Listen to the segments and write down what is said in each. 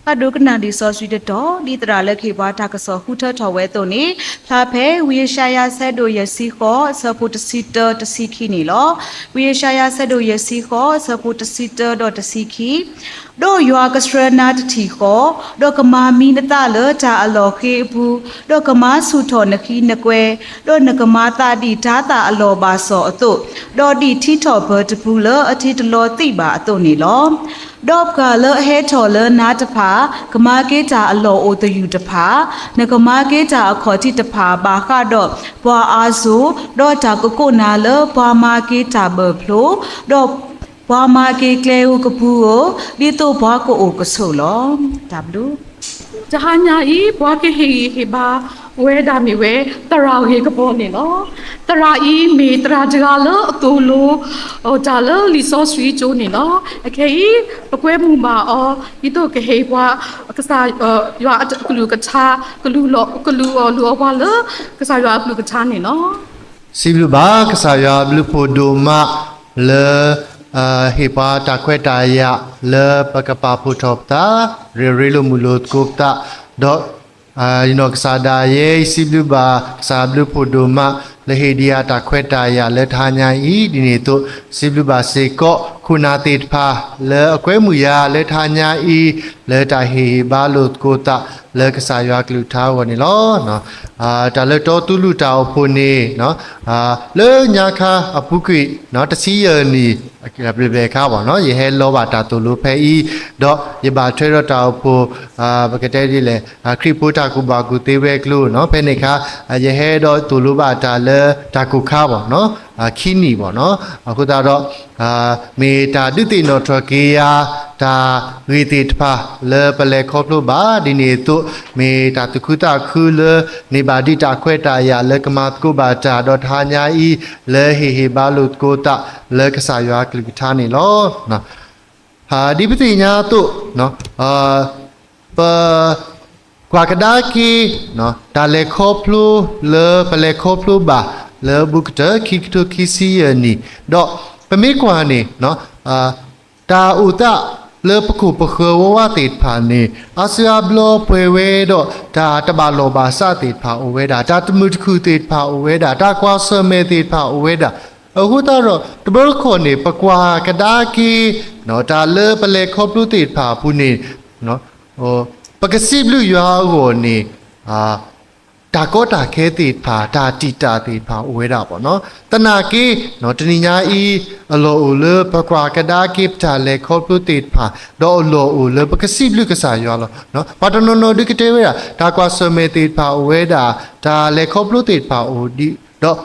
တၢ်ဒိကနၣ်လံာ်စီဆှံတတီၤ ဒ်သရၣ်လၢကဟ့ၣ်ပှၤတၢ်ကစီၣ်ဃုထၢထီၣ်ဝဲအသိးန့ၣ် ဖျါဖဲဝံယၡါယၤဆၢဒိၣ်ယဲၢ်ဆံဃိး အဆၢဖိတဆံတၢ တဆံခံန့ၣ်လီၤ. ဝံယၡါယၤဆၢဒိၣ်ယဲၢ်ဆံဃိး အဆၢဖိတဆံတၢဒီးတဆံခံ, ဒီးယွၤကဆှၢနၤတထံၣ်ဃီ, ဒီးကမၤမံနသးလၢတၢ်အလီၢ်ဃ့အပူၤ, ဒီးကမၤဆူၣ်ထီၣ်နဃံနကွဲ, ဒီးနကမၤသးဒ်တၤသၣ်အလီၢ်ဘၣ်စီၣ်အသိး, ဒီးဒ်ထံထီၣ်ပၢၤတပူၤလၢအတ့တလီၤသံးဘၣ်အသိးန့ၣ်လီၤ. ဒီးပှၤလၢအဟဲထီၣ်လၢနၤတဖၣ် ကမၤက့ၤတၢ်အလီၢ်အိၣ်သယုၢ်တဖၣ်, နကမၤက့ၤတၢ်အခီၣ်ထံးတဖၣ်ဘၣ်ဃးဒီးပှၤအါစိၤ, ဒီးတၢ်ကကိးနၤလၢပှၤမၤက့ၤတၢ်ဘၢၣ်ဖျိ, ဒီးပှၤမၤက့ၤကျဲဧိၤကပူၤဧိၤ, ဒ်သိးပှၤကအိၣ်ကဆိးလီၤ. တၢ်ဘျုး တဟါညါအံၤ ပှၤကဟ့ၣ်ဂံၢ်ဟ့ၣ်ဘါဝဲဒၣ်မ့ၢ်ဝဲ သရၣ်ဂ့ၤကပီၤန့ၣ်လီၤ. သရၣ်အံၤမ့ၢ်သရၣ်တဂၤလၢအသိၣ်လိ တၢ်လၢလံာ်စီဆှံကၠိန့ၣ်လီၤ. အခဲအံၤ ပကွဲမုာ်ဘၣ်အီၤ ဒ်သိးကဟ့ၣ်ပှၤ ကစၢ်ယွၤအကလုၢ်ကထါ ကလူးအီၣ်လူၤအီပှၤလၢ ကစၢ်ယွၤအကလုၢ်ကထါန့ၣ်လီၤ. စံးဘျုးဘၣ် ကစၢ်ယွၤဘျုးဖှိၣ်ဒိၣ်မးလၢ ဟ့ၣ်ပှၤတၢ်ခွဲးတၢ်ယာ်လၢပကပာ်ဖှိၣ်ထီၣ်ပသး, ရ့ရ့လိာ်မုာ်လိာ်သကိးပသး, ဒီး နီၢ်ကစၢ်ဒၣ်ယဲအံၤ စံးဘျုးဘၣ်ကစၢ်ဘျုးဖှိၣ်ဒိၣ်မး လၢဟ့ၣ်ဒံးယၤတၢ်ခွဲးတၢ်ယာ်လၢတဟါညါအံၤ ဒ်န့ၣ်အသိး စံးဘျုးဘၣ်စ့ၢ်ကီး ခိၣ်နၢ်သ့ၣ်တဖၣ် လၢအကွဲမုာ်ယၤလၢတဟါညါအံၤ လၢတၢ်ဟ့ၣ်ဂံၢ်ဟ့ၣ်ဘါလိာ်သကိးသး လၢကစၢ်ယွၤကလုၢ်ကထါအဂီၢ်န့ၣ်လီၤ. တၢ်လၢတီတူၢ်လိာ်တၢ်အိၣ်ဖှိၣ်န့ၣ် လၢညါခါအပူၤကွံာ် တဆံယဲၢ်နံၣ် ဘျဲၣ်ဘျဲၣ်ခါဘၣ်နီၤ ယဟဲလီၤဘၣ်တၢ်သိၣ်လိဖဲအံၤ, ဒီးယဘၣ်ထွဲဒီးတၢ်အိၣ်ဖှိၣ် ပကတဲဒ်လဲၣ် ခရံာ်ဖိတၢ်ကူၣ်ဘၣ်ကူၣ်သ့ဝဲၤကျိၤနီၤ ဖဲန့ၣ်အခါ ယဟဲဒီးသိၣ်လိဘၣ်တၢ်လၢတၢ်ကိၢ်ခါဘၣ်နီၤ ခံနံၣ်ဘၣ်နီၤ အဃိသတးဒီး မ့ၢ်တၢ်ဒုးသ့ၣ်နီၣ်ထီၣ်က့ၤယၤ တၢ်ဂ့ၢ်သ့ၣ်တဖၣ် လၢပလဲၤခီဖျိဘၣ် ဒ်န့ၣ်အသိး မ့ၢ်တၢ်သူၣ်ခုသးခုလၢ န့ၢ်ဘၣ်ဒံးတၢ်ခွဲးတၢ်ယာ်လၢကမၤသကိးဘၣ်တၢ် ဒီးတဟါညါအံၤ လၢဟ့ၣ်ဂံၢ်ဟ့ၣ်ဘါလိာ်သကိးသး လၢကစၢ်ယွၤကလုၢ်ကထါန့ၣ်လီၤ. ဒ်ပသ့ၣ်ညါအသိး ပ ကွၢ်ကဒါက့ၤ တၢ်လဲၤခီဖျိလၢပလဲၤခီဖျိဘၣ် လၢဘူးကတၢၢ်ခံကထိခံဆံယဲၢ်နံၣ်, ဒီးပမ့ၢ်ကွၢ်န့ၣ် တၢ်အိၣ်သးလၢပခိၣ်ပဃၢၤဝီဝါသ့ၣ်တဖၣ်န့ၣ် အါစုအါဘျီပှဲၤဝဲဒီး တၢ်တဘၣ်လီၢ်ဘၣ်စးသ့ၣ်တဖၣ်အိၣ်ဝဲဒၣ်, တၢ်တမုာ်တခုၣ်သ့ၣ်တဖၣ်အိၣ်ဝဲဒၣ်, တၢ်ကွၢ်ဆၢၣ်မဲာ်သ့ၣ်တဖၣ်အိၣ်ဝဲဒၣ်, အဃိသတးဒီး တဘျီတခီၣ်န့ၣ် ပကွၢ်ကဒါက့ၤ တၢ်လၢပလဲၤခီဖျိသ့ၣ်တဖၣ်အပူၤန့ၣ် ပကစံးဘျုးယွၤအဂီၢ်န့ၣ် တၢ်ကီတၢ်ခဲသ့ၣ်တဖၣ် တၢ်တံာ်တာ်သ့ၣ်တဖၣ်အိၣ်ဝဲဒၣ်ဘၣ်နီၤ. သနာ်က့ တနံၤညါအံၤ အလီၢ်အိၣ်လၢပကွၢ်ကဒါက့ၤပတၢ်လဲၤခီဖျိသ့ၣ်တဖၣ် ဒီးအလီၢ်အိၣ်လၢပကစံးဘျုးကစၢ်ယွၤလီၤ. ပှၤတနီၤနီၤဒုးကတဲဝဲဒၣ် တၢ်ကွၢ်ဆၢၣ်မဲာ်သ့ၣ်တဖၣ်အိၣ်ဝဲဒၣ်, တၢ်လဲၤခီဖျိသ့ၣ်တဖၣ်အိၣ်ဒံး, ဒီး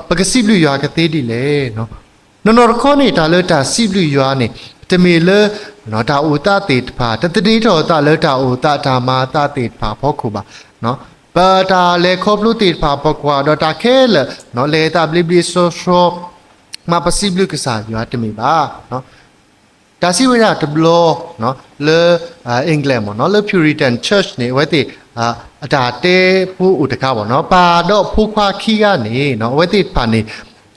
ပကစံးဘျုးယွၤကသ့ဒ်လဲၣ်. နီၢ်နီၢ်တခီန့ၣ် တၢ်လၢတၢ်စံးဘျုးယွၤန့ၣ် တမ့ၢ်လၢ တၢ်အိၣ်သးသ့ၣ်တဖၣ် တသန့ၤထီၣ်အသးလၢတၢ်အိၣ်သးတၢ်မၤအသးသ့ၣ်တဖၣ်အဖီခိၣ်ဘၣ်. ပတၢ်လဲၤခီဖျိသ့ၣ်တဖၣ် ပကွၢ်ဒီးတၢ်ခဲလၢာ် လဲၤသးဘျ့ဘျ့ဆှီဆှီ မ့ၢ်ပစံးဘျုးကစၢ်ယွၤတမ့ၢ်ဘၣ်. တၢ်စံးဝဲဒၣ်တဘျီ လၢ England မ့ၢ်နီၤ လၢ Puritan Church န့ၣ် အဝဲသ့ၣ် အတၢ်တဲဖိအိၣ်တခါဘၣ်နီၤ ပၢ်ဒီးဖိခွါခံဂၤန့ၣ် အဝဲသ့ၣ်တဖၣ်န့ၣ်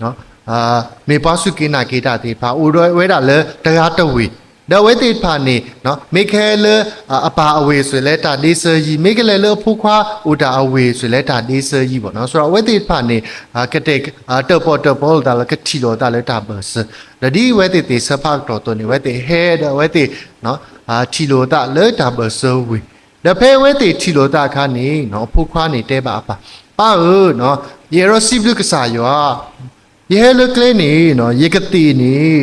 မ့ၢ်ပှၤစူၢ်က့ၤနာ်က့ၤတၢ်သ့ၣ်တဖၣ် အိၣ်ဒီးဝဲဒၣ်လၢတဂၤတဝ့ၢ်, ဒီးအဝဲသ့ၣ်တဖၣ်န့ၣ် မ့ၢ်ကလဲၤလၢအပၢ်အဝ့ၢ်အသိးလဲၤတၢ်ဒ့စၢယံၤ, မ့ၢ်ကလဲၤလၢအဖိခွါအိၣ်တၢ်အဝ့ၢ်အသိးလဲၤတၢ်ဒ့စၢယံၤဘၣ်နီၤ. ဆိုတော့ အဝဲသ့ၣ်တဖၣ်န့ၣ် ကတဲာ် တၢၣ်ပီၣ်တၢၣ်ပီလိာ်သးလၢကထံၣ်လိာ်သးလၢတၢ်ဘၢၣ်စၢၤ, ဒီးဒ်အဝဲသ့ၣ်သ့ၣ်ဆၢဖးကတီၢ်အသိးန့ၣ် အဝဲသ့ၣ်ဟဲဒီးအဝဲသ့ၣ် ထံၣ်လိာ်သးလၢတၢ်ဘၢၣ်စၢၤဝ့ၢ်, ဒီးဖဲအဝဲသ့ၣ်ထံၣ်လိာ်သးအခါန့ၣ် အဖိခွါန့ၣ်တဲဘၣ်အပၢ်, ပၢ်ဧၢ, ယအဲၣ်ဒိးစံးဘျုးကစၢ်ယွၤ, ယဟဲလၢကျဲန့ၣ် ယကသ့ၣ်န့ၣ်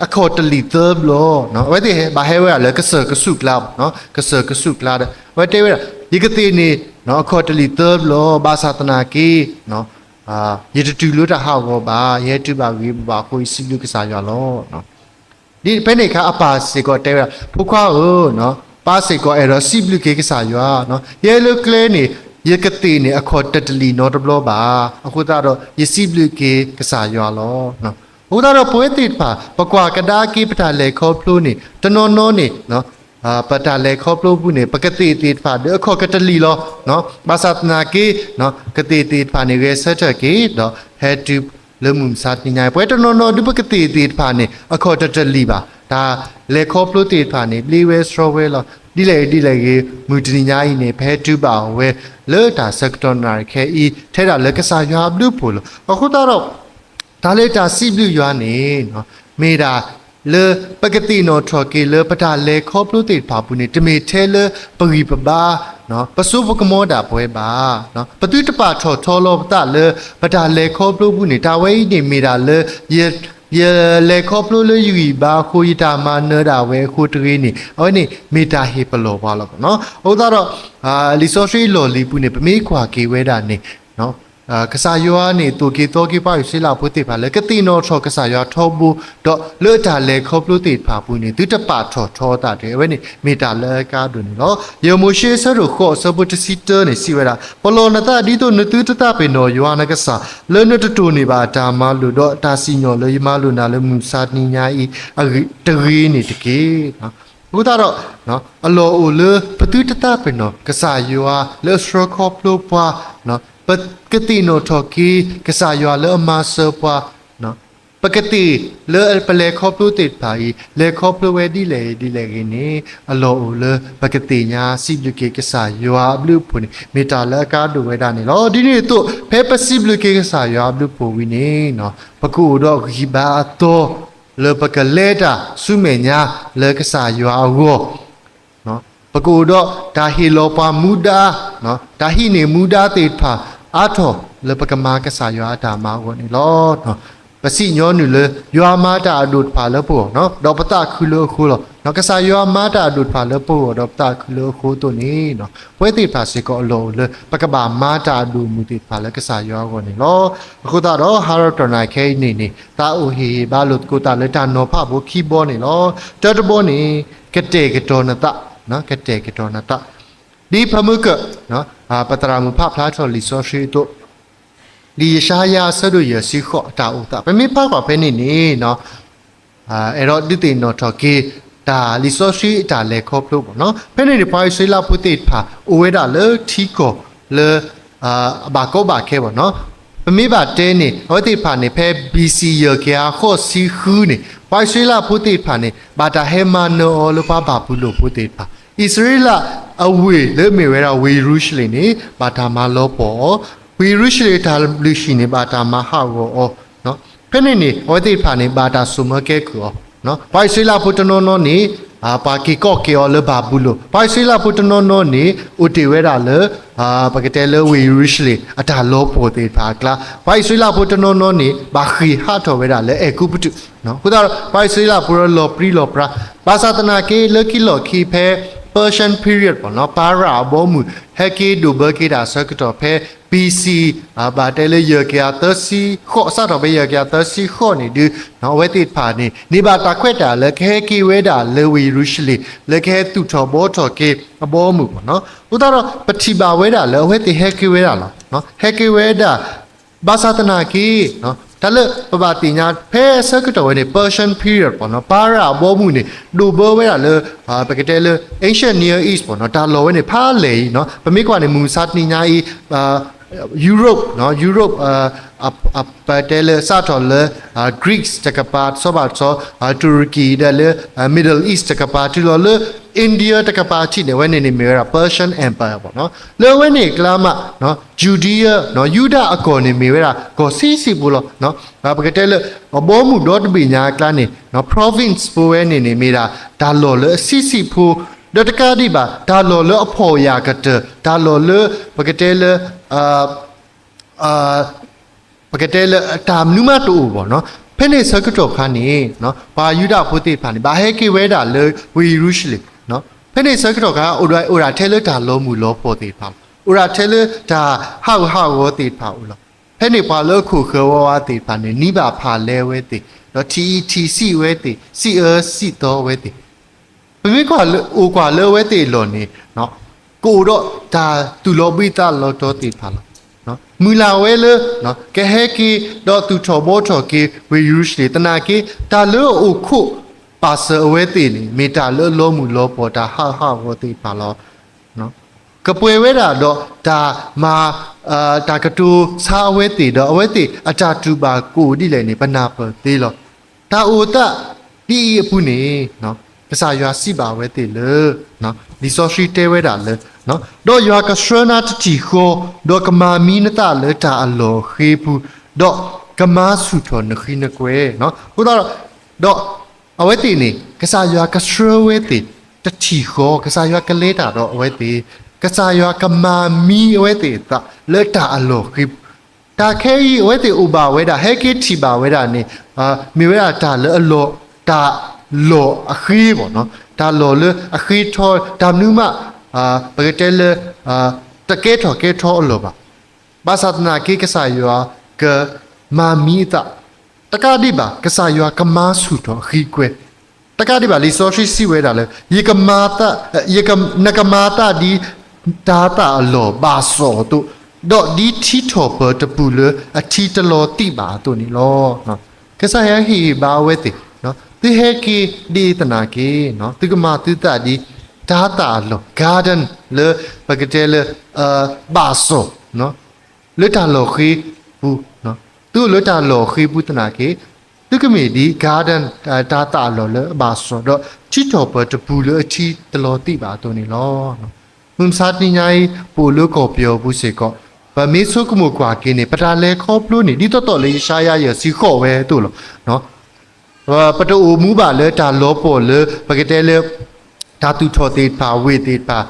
အခီၣ်တလံာ်သၢဘျီ, အဝဲသ့ၣ်ဘၣ်ဟဲဝဲဒၣ်လၢကစၢၢ်ကဆူးကျါ, ကစၢၢ်ကဆူးကျါဒီး အဝဲတဲဝဲဒၣ် ယကသ့ၣ်န့ၣ် အခီၣ်တလံာ်သၢဘျီ ဘၣ်ဆၣ်သနာ်က့ ယတတုၤလၢတၢ်ဟးဂီၤဘၣ်, ယဟဲတုၤဘၣ်ဂ့ၤဘၣ်အဃိ ယစံးဘျုးကစၢ်ယွၤလီၤ. ဒ်ဖဲန့ၣ်အခါ အပၢ်စ့ၢ်ကီးတဲဝဲဒၣ် ဖိခွါဧၢ, ပၢ်စ့ၢ်ကီးအဲၣ်ဒိးစံးဘျုးက့ၤကစၢ်ယွၤ, ယဟဲလၢကျဲန့ၣ် ယကသ့ၣ်န့ၣ် အခီၣ်တတလံာ်နီတဘျီဘၣ်, အဃိသတးဒီး ယစံးဘျုးက့ၤကစၢ်ယွၤလီၤ. အဃိသတးဒီး ပဝဲသ့ၣ်တဖၣ် ပကွၢ်ကဒါက့ၤပတၢ်လဲၤခီဖျိန့ၣ် တနီၤနီၤန့ၣ် ပတၢ်လဲၤခီဖျိပူၤန့ၣ် ပကသ့ၣ်သ့ၣ်တဖၣ်ဒီးအခီၣ်ကတလံာ်လီၤ. ဘၣ်ဆၣ်သနာ်က့ ကသ့ၣ်သ့ၣ်တဖၣ်န့ၣ် ဂဲၤဆၢထၢၣ်က့ၤ ဒီးဟဲတုၤလၢမုၢ်မဆါတနံၤညါအံၤ ပဝဲတနီၤနီၤဒုးပကသ့ၣ်သ့ၣ်တဖၣ်န့ၣ် အခီၣ်တတလံာ်ဘၣ်, တၢ်လဲၤခီဖျိသ့ၣ်တဖၣ်န့ၣ် ဘျ့ဝဲဆှီဝဲလီၤ. ဒ်လဲၣ်ဂ့ၤဒ်လဲၣ်ဂ့ၤ မုၢ်တနံၤညါအံၤန့ၣ် ပဟဲတုၤဘၣ်အီၤဝဲ လၢတၢ်ဆၢကတီၢ်နၣ်ရံၣ်ခဲအံၤ ထဲဒၣ်လၢကစၢ်ယွၤအဘျုးအဖှိၣ်လီၤ. အဃိသတးဒီး တၢ်လၢတၢ်စံးဘျုးယွၤန့ၣ် မ့ၢ်ဒၣ်လၢ ပကသ့ၣ်နီၣ်ထီၣ်က့ၤလၢပတၢ်လဲၤခီဖျိသ့ၣ်တဖၣ်အပူၤန့ၣ် တမ့ၢ်ထဲလၢပဂံၢ်ပဘါ ပစိပကမီဒၣ်ပဝဲဘၣ်. ပသုတပာ်ထီၣ်ထီလီၤပသးလၢ ပတၢ်လဲၤခီဖျိပူၤန့ၣ် တၢ်ဝဲအံၤန့ၣ်မ့ၢ်ဒၣ်လၢ ယ ယလဲၤခီဖျိလၢယဂံၢ်ယဘါအဃိ ယတၢ်မၤနၢၤဒၣ်ဝဲအဃိတဂ့ၤန့ၣ် အဝဲန့ၣ်မ့ၢ်တၢ်ဟ့ၣ်ပလီၢ်ပှၤလီၤ. အဃိသတးဒီး လံာ်စီဆှံအလီၢ်လံၤပူၤန့ၣ် ပမ့ၢ်ကွၢ်က့ၤဝဲဒၣ်န့ၣ် ကစၢ်ယွၤန့ၣ် သိၣ်က့ၤသီက့ၤပှၤအံၣ်စရ့လးဖိသ့ၣ်တဖၣ်လၢ ကသ့ၣ်နီၣ်ထီၣ်ကစၢ်ယွၤထီဘိ, ဒီးလၢတၢ်လဲၤခီဖျိသ့ၣ်တဖၣ်အပူၤန့ၣ် သုတပာ်ထီၣ်ထီအသးတဂ့ၤ, အဝဲန့ၣ်မ့ၢ်တၢ်လၢအကါဒိၣ်န့ၣ်လီၤ. ယဲၢ်မိၤၡ့အဆၢဒိၣ်ဃိးအဆၢဖိတဆံတၢန့ၣ် စံးဝဲဒၣ်, ပလီၢ်နသးဒ်သိးနသုတသးပ့ၤနီၣ်ယွၤနကစၢ် လၢနတတိၢ်န့ၢ်ဘၣ်အတၢ်မၤလိာ် ဒီးတၢ်စံၣ်ညီၣ်လၢယမၤလိာ်နၤလၢမုၢ်မဆါတနံၤညါအံၤ တဂ့ၤန့ၣ်တက့ၢ်. အဃိသတးဒီး အလီၢ်အိၣ်လၢပသုတသးပ့ၤနီၣ်ကစၢ်ယွၤလၢအဆှၢခီဖျိပှၤ, ပကသ့ၣ်နီၣ်ထီၣ်က့ၤကစၢ်ယွၤလၢအမၤစၢၤပှၤ, ပကသ့ၣ်လၢပလဲၤခီဖျိသ့ၣ်တဖၣ်အံၤ လဲၤခီဖျိဝဲဒ်လဲၣ်ဂ့ၤဒ်လဲၣ်ဂ့ၤန့ၣ် အလီၢ်အိၣ်လၢပကသ့ၣ်ညါစံးဘျုးက့ၤကစၢ်ယွၤအဘျုးအဖှိၣ်န့ၣ် မ့ၢ်တၢ်လၢအကါဒိၣ်ဝဲဒၣ်န့ၣ်လီၤ. ဒ်န့ၣ်အသိး ဖဲပစံးဘျုးက့ၤကစၢ်ယွၤအဘျုးအဖှိၣ်ဝံၤန့ၣ် ပကအိၣ်ဒီးဂံၢ်ဘါအသီ လၢပကလဲၤတၢ်ဆူမဲာ်ညါလၢကစၢ်ယွၤအဂီၢ်, ပကအိၣ်ဒီးတၢ်ဟ့ၣ်လီၤပှၤမူဒါ, တၢ်ဟံးန့ၢ်မူဒါသ့ၣ်တဖၣ်အါထီၣ်လၢပကမၤကစၢ်ယွၤအတၢ်မၤအဂီၢ်န့ၣ်လီၤ. ပစံၣ်ညီနုၢ်လၢ ယွၤမၤတၢ်အဒိၣ်တဖၣ်လၢပဂီၢ် ဒီးပသးခုလၢအဃိလီၤ. ကစၢ်ယွၤမၤတၢ်အဒိၣ်တဖၣ်လၢပဂီၢ်ဒီးပသးခုလၢအဃိအသိးန့ၣ် ပဝဲသ့ၣ်တဖၣ်စ့ၢ်ကီးအလီၢ်အိၣ်လၢ ပကဘၣ်မၤတၢ်အဒိၣ်အမုၢ်သ့ၣ်တဖၣ်လၢကစၢ်ယွၤအဂီၢ်န့ၣ်လီၤ. အဃိသတးဒီး ဟါရီးတီၢ်နၢ်ခဲအံၤန့ၣ်န့ၣ် သးအိၣ်ဟ့ၣ်ဂံၢ်ဘါလိာ်သကိးသးလၢတၢ်နီၤဖးဖိခံဘီန့ၣ်လီၤ. တၢတဘီန့ၣ် ကတဲာ်ကတီၤနသး, ကတဲာ်ကတီၤနသး ဒ်ဖဲမုၢ်ကၢၢ် ပသရၣ်မုၣ်ဖးဖျါထီၣ်လံာ်စီဆှံအသိး ဒ်ယၡါယၤအဆၢဒိၣ်ယဲၢ်ဆံဃိးအတၢ်အိၣ်သး ပမ့ၢ်ဖးကွၢ်ဖဲန့ၣ်န့ၣ် အဲၣ်ဒိးဒုးသ့ၣ်နီၣ်ထီၣ်က့ၤ တၢ်လံာ်စီဆှံအတၢ်လဲၤခီဖျိဘၣ်နီၤ. ဖဲန့ၣ်န့ၣ် ပှၤအံၣ်စရ့လးဖိသ့ၣ်တဖၣ် အိၣ်ဝဲဒၣ်လၢထံကီၢ်လၢ အဘၣ်ကီဘၣ်ခဲဘၣ်နီၤ. ပမ့ၢ်ဘၣ်တဲန့ၣ် အဝဲသ့ၣ်တဖၣ်န့ၣ် ဖဲ B C ယဲၢ်ကယၤဃိးဆံဃုန့ၣ် ပှၤအံၣ်စရ့လးဖိသ့ၣ်တဖၣ်န့ၣ် ဘၣ်တၢ်ဟဲမၤနၢၤအီၤလၢပှၤဘၤဘူလိၣ်ဖိသ့ၣ်တဖၣ်, အံၣ်စရ့လးအဝ့ၢ်လၢမ့ၢ်ဝဲဒၣ်ဝ့ၢ်ယရူၤၡလ့ၣ်န့ၣ် ဘၣ်တၢ်မၤလီၤပှီၢ်အီၤ, ဝ့ၢ်ယရူၤၡလ့ၣ်အတၢ်လုၢ်ဟံၣ်န့ၣ် ဘၣ်တၢ်မၤဟးဂီၤအီၤ ဖဲန့ၣ်န့ၣ် အဝဲသ့ၣ်တဖၣ်န့ၣ် ဘၣ်တၢ်စိာ်မၢကဲကုၢ်အီၤ, ပှၤအံၣ်စရ့လးဖိတနီၤနီၤန့ၣ် ပှၤက့ၤကိးက့ၤအီၤလၢဘၤဘူလိၣ်, ပှၤအံၣ်စရ့လးဖိတနီၤနီၤန့ၣ် အိၣ်တ့ၢ်ဝဲဒၣ်လၢ ပကတဲလၢဝ့ၢ်ယရူၤၡလ့ၣ် အတၢ်လီၤပှီၢ်သ့ၣ်တဖၣ်အကျါ, ပှၤအံၣ်စရ့လးဖိတနီၤနီၤန့ၣ် ဘၣ်ဃ့ၢ်ဟးထီၣ်ဝဲဒၣ်လၢအဲၤကူပတူး, အဃိသတးဒီး ပှၤအံၣ်စရ့လးဖိလီၤပြံလီၤပြါ, ဘၣ်ဆၣ်သနာ်က့ လၢခံလီၢ်ခံဖဲ Persian period ပနီၤ ပၤရၣ်အဘီအမုၢ် ဟဲက့ၤဒိၣ်ဘၢက့ၤတၢ်အဆၢကတီၢ်ဖဲ B C ဘၣ်တဲလၢယဲၢ်ကယၤသၢဆံဃိး စးထီၣ်ဖဲယဲၢ်ကယၤသၢဆံဃိးန့ၣ်ဒုး အဝဲသ့ၣ်တဖၣ်န့ၣ် န့ၢ်ဘၣ်တၢ်ခွဲးတၢ်ယာ်လၢကဟဲက့ၤဝဲဒၣ်လၢဝ့ၢ်ယရူၤၡလ့ၣ် လၢကဟဲသူၣ်ထီၣ်ဘှီထီၣ်က့ၤအဘီအမုၢ်ပနီၤ, အဃိသတးဒီး ပထံၣ်ဘၣ်ဝဲဒၣ်လၢအဝဲသ့ၣ်ဟဲက့ၤဝဲဒၣ်လီၤ, ဟဲက့ၤဝဲဒၣ် ဘၣ်ဆၣ်သနာ်က့ တၢ်လၢပဘၣ်သ့ၣ်ညါဖဲအဆၢကတီၢ်ဝဲန့ၣ် Persian period ပနီၤ ပၤရၣ်အဘီအမုၢ်န့ၣ် ဒိၣ်ဘၢဝဲဒၣ်လၢ ပကတဲလၢ ancient Near East ပနီၤ တၢ်လီၢ်ဝဲန့ၣ် ဖးလဲၢ်အံၤနီၤ ပမ့ၢ်ကွၢ်န့ၣ် မုၢ်မဆါတနံၤညါအံၤ Europe နီၤ Europe ပတဲလၢစးထီၣ်လၢ Greece တကပၤ စီၤဘၣ်စီၤ Turkey ဒီးလၢ Middle East တကပၤ တုၤလီၤလၢ India တကပၤထံးန့ၣ် အဝဲန့ၣ်န့ၣ်မ့ၢ်ဝဲဒၣ် Persian Empire ပနီၤ လၢအဝဲန့ၣ်အကျါမး Judea ယူဒၤအကီၢ်န့ၣ်မ့ၢ်ဝဲဒၣ် ကီၢ်ဆံးဆံးဖိလီၤ. ပကတဲလၢ အဘီအမုၢ်ဒီတဘ့ၣ်ညါအကျါန့ၣ် province ဖိဝဲန့ၣ်န့ၣ် မ့ၢ်ဒၣ်တၢ်လီၢ်လၢအဆံးဆံးဖိ, ဒီးတကးဒံးဘၣ် တၢ်လီၢ်လၢအဖှီၣ်ယာ်ကတၢၢ်, တၢ်လီၢ်လၢ ပကတဲလၢ ပကတဲလၢတၢ်မနုၤမးတအိၣ်ဘၣ်နီၤ. ဖဲန့ၣ်ဆၢကတီၢ်ခါန့ၣ် ပှၤယူဒၤဖိသ့ၣ်တဖၣ်န့ၣ် ဘၣ်ဟဲက့ၤဝဲဒၣ်လၢဝ့ၢ်ယရူၤၡလ့ၣ်, ဖဲန့ၣ်ဆၢကတီၢ်ခါ အိၣ်ဒၣ် အိၣ်ဒၣ်ထဲလၢတၢ်လီၤမုၢ်လီၤဖှီၣ်သ့ၣ်တဖၣ်, အိၣ်ဒၣ်ထဲလၢတၢ်ဟးဂူာ်ဟးဂီၤသ့ၣ်တဖၣ်အိၣ်လီၤ. ဖဲန့ၣ်ပှၤလၢအခိၣ်ဃၢၤဝဲသ့ၣ်တဖၣ်န့ၣ် နံၤဘၣ်ဖၣ်လဲဝဲသ့ၣ်, ဒီးထံၣ်အံၣ်ထံၣ်ဆံးဝဲသ့ၣ်, စံးအၢစံးသီဝဲသ့ၣ် ပမ့ၢ်ကွၢ်လၢအိၣ်ကွၢ်လၢအဝဲသ့ၣ်အလီၢ်န့ၣ် ကအိၣ်ဒီးတၢ်သူၣ်လီၤဘှံးသးလီၤတီၤသ့ၣ်တဖၣ်လီၤ. မုၢ်လၢ်ဝဲလၢ ကဟဲက့ၤဒီးသူၣ်ထီၣ်ဘှီထီၣ်က့ၤဝ့ၢ်ယရူၤၡလ့ၣ် သနာ်က့ တၢ်လၢအအိၣ်ခိးပာ်စၢၤအဝဲသ့ၣ်န့ၣ် မ့ၢ်တၢ်လၢအလီၤမုၢ်လီၤဖှီၣ် တၢ်ဟးဂူာ်ဟးဂီၤသ့ၣ်တဖၣ်လီၤ. ကပှဲၤဝဲဒၣ်ဒီးတၢ်မၤ တၢ်ကတိၤဆါအဝဲသ့ၣ်ဒီး အဝဲသ့ၣ်အတၢ်တူၢ်ဘၣ်ကအိၣ်ဒ်လဲၣ်န့ၣ် ပနၢ်ပၢၢ်သ့လီၤ. တၢ်အိၣ်သးဒ်အံၤအပူၤန့ၣ် ကစၢ်ယွၤစံးဘၣ်အဝဲသ့ၣ်လၢ လံာ်စီဆှံတဲဝဲဒၣ်လၢ ဒီးယွၤကဆှၢနၤတထံၣ်ဃီ, ဒီးကမၤမံနသးလၢတၢ်အလီၢ်အဃ့ပူၤ, ဒီးကမၤဆူၣ်ထီၣ်နဃံနကွဲ, အဃိသတးဒီး ဒီးအဝဲသ့ၣ်န့ၣ် ကစၢ်ယွၤကဆှၢဝဲသ့ၣ်တထံၣ်ဃီ, ကစၢ်ယွၤကလဲၤတၢ်ဒီးအဝဲသ့ၣ်, ကစၢ်ယွၤကမၤမံအဝဲသ့ၣ်အသးလၢတၢ်အလီၢ်အဃ့ပူၤ, တၢ်ခဲအံၤ အဝဲသ့ၣ်အိၣ်ဘၣ်ဝဲဒၣ် ဟဲက့ၤထံၣ်ဘၣ်ဝဲဒၣ်န့ၣ် မ့ၢ်ဝဲဒၣ်တၢ်လၢအလီၢ်, တၢ်လီၢ်အဃ့ဘၣ်, တၢ်လီၢ်လၢအဃ့ထီ, တၢ်မနုၤမး ပကတဲလၢ တကဲထီၣ်ကဲထီအလီၢ်ဘၣ်. ဘၣ်ဆၣ်သနာ်က့ ကစၢ်ယွၤကမၤမံအသး, တကးဒံးဘၣ် ကစၢ်ယွၤကမၤဆူၣ်ထီၣ်အဃံအကွဲ, တကးဒံးဘၣ် လံာ်စီဆှံစံးဝဲဒၣ်လၢ ယကမၤ နကမၤသးဒ်တၤသၣ်အလီၢ်ဘၣ်စီၣ်အသိး, ဒီးဒ်ထံထီၣ်ပၢၤတပူၤလၢအထံတလီၤသံၣ်ဘၣ်အသိးန့ၣ်လီၤ. ကစၢ်ယွၤဟ့ၣ်ဂံၢ်ဟ့ၣ်ဘါအဝဲသ့ၣ်, သုဟဲက့ၤဒ်အံၤသနာ်က့ သုကမၤသုသးဒ်တၤသၣ်အလီၢ် garden လၢပကတဲလၢ ဘၣ်စီၣ် လၢတၢ်လီၢ်ဃ့ပူၤ, သုအိၣ်လၢတၢ်လီၢ်ဃ့ပူၤသနာ်က့ သုကမ့ၢ်ဒ် garden တၤသၣ်အလီၢ်လၢအဘၣ်စီၣ် ဒီးထံထီၣ်ပၢၤတပူၤလၢအထံတလီၤသံၣ်ဘၣ်အသိးန့ၣ်လီၤ. မုၢ်မဆါတနံၤညါအံၤ ပအိၣ်လၢကီၢ်ပယီၤပူၤစ့ၢ်ကီး ပမ့ၢ်ဆိကမိၣ်ကွၢ်က့ၤန့ၣ် ပတၢ်လဲၤခီဖျိန့ၣ် ဒ်သိးသိးလၢယၡါယၤယဲၢ်ဆံဃိးဝဲအသိးလီၤ. ပတအိၣ်မူဘၣ်လၢတၢ်လီၤပှီၢ်လၢ ပကတဲလၢ တၢ်သူၣ်ထီၣ်သ့ၣ်တဖၣ် ဝ့ၢ်သ့ၣ်တဖၣ်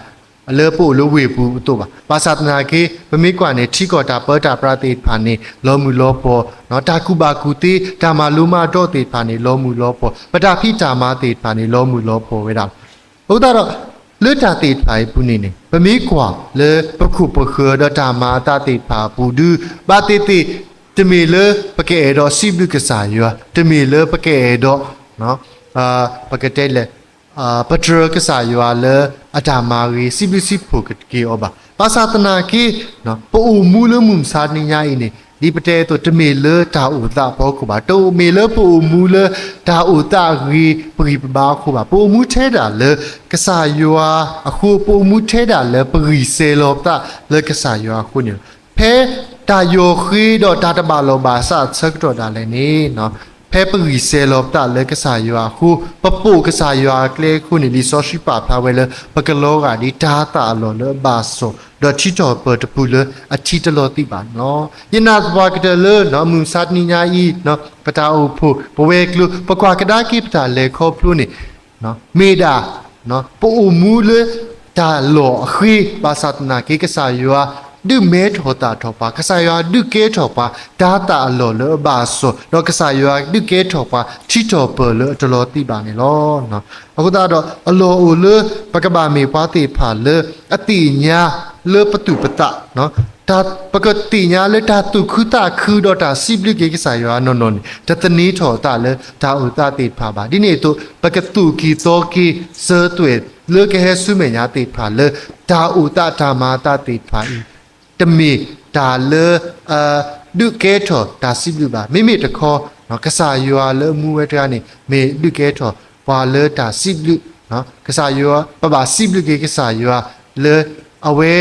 လၢပအိၣ်လၢဝ့ၢ်ပူၤအသိးဘၣ်. ဘၣ်ဆၣ်သနာ်က့ ပမ့ၢ်ကွၢ်န့ၣ် ထံကီၢ်တၢ်ပၢတၢ်ပြးသ့ၣ်တဖၣ်န့ၣ် လီၤမုၢ်လီၤပှီၢ်, တၢ်ကူၣ်ဘၣ်ကူၣ်သ့ တၢ်မၤလိမၤဒိးသ့ၣ်တဖၣ်န့ၣ် လီၤမုၢ်လီၤပှီၢ်, ပတၢ်ဖံးတၢ်မၤသ့ၣ်တဖၣ်န့ၣ် လီၤမုၢ်လီၤပှီၢ်ဝဲဒၣ်လီၤ. အဃိသတးဒီး လၢတၢ်သ့ၣ်တဖၣ်အံၤအပူၤန့ၣ်န့ၣ် ပမ့ၢ်ကွၢ်လၢပခိၣ်ပဃၢၤဒီးတၢ်မၤအသးသ့ၣ်တဖၣ်အပူၤဒုး ဘၣ်သ့ၣ်သ့ၣ် တမ့ၢ်လၢပကအဲၣ်ဒိးစံးဘျုးကစၢ်ယွၤ, တမ့ၢ်လၢပကအဲၣ်ဒိး ပကတဲလဲၣ် ပတြၢၤကစၢ်ယွၤလၢအတၢ်မၤဂ့ၤ စံးဘျုးစံးဖှိၣ်က့ၤအီၤဘၣ်. ဘၣ်ဆၣ်သနာ်က့ ပအိၣ်မူလၢမုၢ်မဆါတနံၤညါအံၤန့ၣ် ဒ်ပတဲအသိး တမ့ၢ်လၢတၢ်အိၣ်သးဖီခိၣ်ဘၣ်, တမ့ၢ်လၢပအိၣ်မူလၢတၢ်အိၣ်သးအဂ့ၤ ပဂံၢ်ပဘါအဃိဘၣ်. ပအိၣ်မူထဲဒၣ်လၢကစၢ်ယွၤအဃိ, ပအိၣ်မူထဲဒၣ်လၢပဂံၢ်စဲၤလီၤပသးလၢကစၢ်ယွၤအဃိန့ၣ်လီၤ. ဖဲတၢ်ယီၤဃ့ဒီးတၢ်တဘၣ်လီၢ်ဘၣ်စးအဆၢကတီၢ်ဒၣ်လဲာ်န့ၣ် ဖဲပဂံၢ်စဲၤလီၤပသးလၢကစၢ်ယွၤအဃိ, ပပိာ်ကစၢ်ယွၤအကျဲအဃိန့ၣ် လံာ်စီဆှံပာ်ဖျါဝဲလၢ ပကလီၤဂာ်ဒ်တၤသၣ်အလီၢ်လၢအဘၣ်စီၣ်, ဒီးထံထီၣ်ပၢၤတပူၤလၢအထံတလီၤသံၣ်ဘၣ်န့ၣ်လီၤ. ယနာ်သပှၢ်ကတၢၢ်လၢ မုၢ်မဆါတနံၤညါအံၤ ပတၢ်အိၣ်ဖှိၣ် ပဝဲၤကျိၤ ပကွၢ်ကဒါက့ၤပတၢ်လဲၤခီဖျိန့ၣ် မ့ၢ်ဒၣ် ပအိၣ်မူလၢတၢ်လီၢ်အဃ့ ဘၣ်ဆၣ်သနာ်က့ ကစၢ်ယွၤဒုးမဲထီၣ်သၣ်ထီၣ်ပှၤ, ကစၢ်ယွၤဒုးကဲထီၣ်ပှၤ တၤသၣ်အလီၢ်လၢအဘၣ်စီၣ်, ဒီးကစၢ်ယွၤဒုးကဲထီၣ်ပှၤ ထံထီၣ်ပၢၤလၢအတလီၤသံၣ်ဘၣ်န့ၣ်လီၤ. အဃိသတးဒီး အလီၢ်အိၣ်လၢပကဘၣ်မ့ၢ်ပှၤသ့ၣ်တဖၣ်လၢအသ့ၣ်ညါလၢပသူၣ်ပသး ပကသ့ၣ်ညါလၢတၢ်သူၣ်ခုသးခုဒီးတၢ်စံးဘျုးက့ၤကစၢ်ယွၤနီၢ်နီၢ်န့ၣ် တသန့ၤထီၣ်အသးလၢတၢ်အိၣ်သးသ့ၣ်တဖၣ်ဘၣ်. ဒ်န့ၣ်အသိး ပကသူၣ်က့ၤသီက့ၤစၢၤသွဲၣ်လၢကဟဲဆူမဲာ်ညါသ့ၣ်တဖၣ်လၢ တၢ်အိၣ်သးတၢ်မၤအသးသ့ၣ်တဖၣ်အံၤ တမ့ၢ်တၢ်လၢ ဒုးကဲထီၣ်တၢ်စံးဘျုးဘၣ်. မ့မ့ၢ်တခီ ကစၢ်ယွၤလၢအမူဝဲတဂၤန့ၣ် မ့ၢ်ဒုးကဲထီၣ်ပှၤလၢတၢ်စံးဘျုး ကစၢ်ယွၤ, ပဘၣ်စံးဘျုးက့ၤကစၢ်ယွၤလၢ အဝဲ